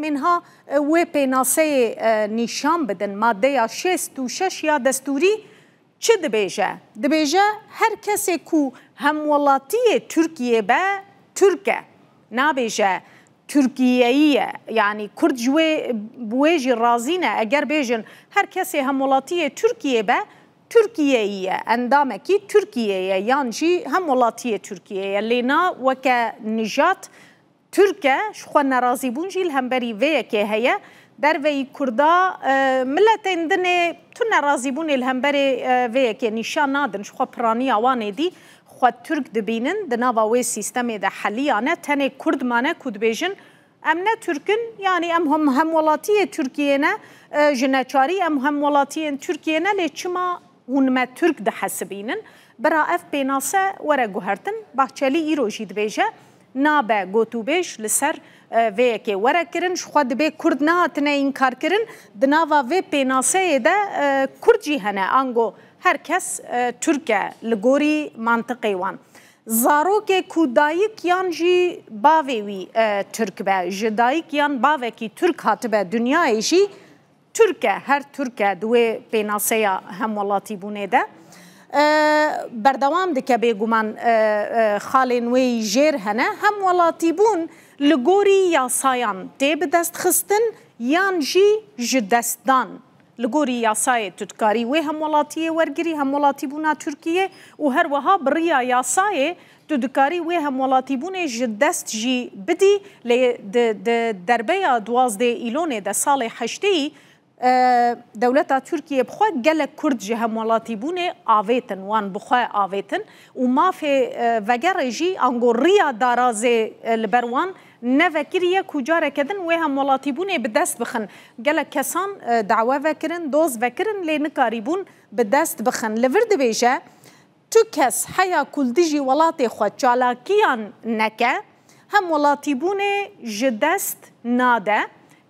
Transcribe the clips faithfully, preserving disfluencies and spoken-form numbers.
Em ê niha, e, wê pênaseyê, e, nîşan bidin. Maddeya şêst û şeş ya destûrî çi dibêje? Dibêje, her kesê ku hemwelatiyê Tirkiyê be, Tirk e. Nabêje Tirkiyeyî ye. Yanî Kurd ji wê, bi wê jî razî ne. Eger bêjin, her kesê hemwelatiyê Tirkiyê be, Tirkiyeyî ye, endamekî Tirkiyê ye, yan jî hemwelatiyê Tirkiyê ye. Lê na weke nijat Tirk e, ji xwe nerazîbûn jî li hemberî vê yekê heye. Derveyî Kurda, e, miletên din ê tu nerazîbûnê li hemberê, e, vê yekê nîşan nadin. Ji xwe piraniya wan êdî xwe Tirk dibînin. Di nava wê sîstemê de heliya ne. Tenê Kurd mane ku dibêjin, em ne Tirk in, yanî em hem, hemwelatiyê Tirkiyê ne, e, ji neçarî em hemwelatiyên Tirkiyê ne, lê çima hûn me Tirk dihesibînin? Bira ev pênase were guhertin. Bahçelî îro jî dibêje, nabe gotûbêj li ser, e, vê yekê were kirin. Ji xwe dibê Kurd nehatine înkarkirin. Di nava vê pênaseyê de, e, Kurd jî hene, ango her kes, e, Tirk e li gorî mantiqê wan. Zarokê ku dayik yan jî bavê wî, e, Tirk be, ji dayik yan bavekî Tirk hatibe dinyayê jî Tirk e, her Tirk e di wê pênaseya hemwelatîbûnê de. E, berdewam dike bêguman, e, e, xalên wê yî jêr hene. Hemwelatîbûn li gorî yasayan tê bidestxistin yan jî ji destdan. Li gorî yasayê tu dikarî wê hemwelatiyê wergirî, hemwelatîbûna Tirkiyê û her wiha bi riya yasayê tu dikarî wê hemwelatîbûnê ji dest jî bidî. Lê di, di derbeya duwazdeh Îlonê de salê heştê yî, e, dewleta Tirkiyê bi xwe gelek Kurd ji hemwelatîbûnê avêtin, wan bi xwe avêtin û mafê, e, vegerê jî ango riya darazê, e, li ber wan nevekiriye ku careke din wê hemwelatîbûnê bi dest bixin. Gelek kesan, e, dawe vekirin, doz vekirin, lê nikarîbûn bi dest bixin. Li vir dibêje, tu kes heya ku li dijî welatê xwe çalakiyan neke, hemwelatîbûnê ji dest nade.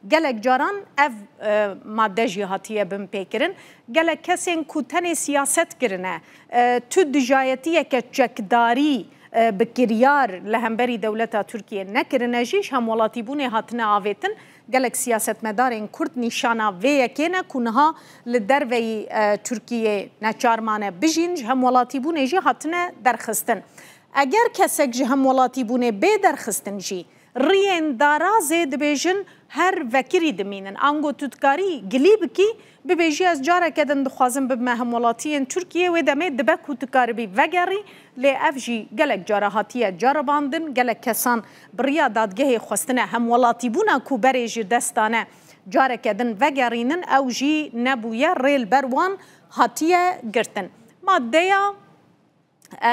Gelek caran ev, e, madde jî hatiye binpêkirin. Gelek kesên ku tenê siyaset kirine, e, tu dijayetiyeke çekdarî, e, bi kiryar li hemberî dewleta Tirkiyê nekirine jî, ji hemwelatîbûnê hatine avêtin. Gelek siyasetmedarên Kurd nîşana vê yekê ne ku niha li derveyî, e, Tirkiyê neçar mane bijîn, ji hemwelatîbûnê jî hatine derxistin. Eger kesek ji hemwelatîbûnê bê derxistin jî, riyên darazê dibêjin her vekirî dimînin. Ango tu dikarî gilî bikî, bibêjî, ez careke din dixwazim bibime hemwelatiyên Tirkiyê, wê demê dibe ku tu karibî vegerî, lê ev jî gelek cara hatiye ceribandin, gelek kesan bi riya dadgehê xwestine hemwelatîbûna ku berê ji dest dane careke din vegerînin, ew jî nebûye, rê li ber wan hatiye girtin. Maddeya e,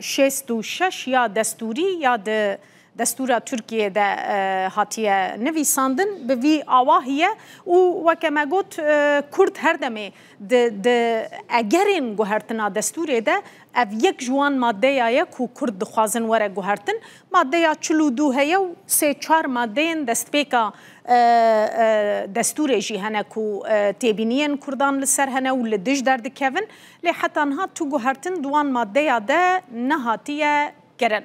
şêst û şeş ya destûrî ya di destûra Tirkiyê de, e, hatiye nivîsandin, bi vî awahî ye û weke me got, e, Kurd her demê di, di egerên guhertina destûrê de ev yek ji wan maddeya ye ku Kurd dixwazin were guhertin. Maddeya çil û du heye û sê çar maddeyên destpêka, e, e, destûrê jî hene ku, e, têbîniyên Kurdan li ser hene û li dij derdikevin. Lê heta niha tu guhertin di wan maddeya de nehatiye kirin.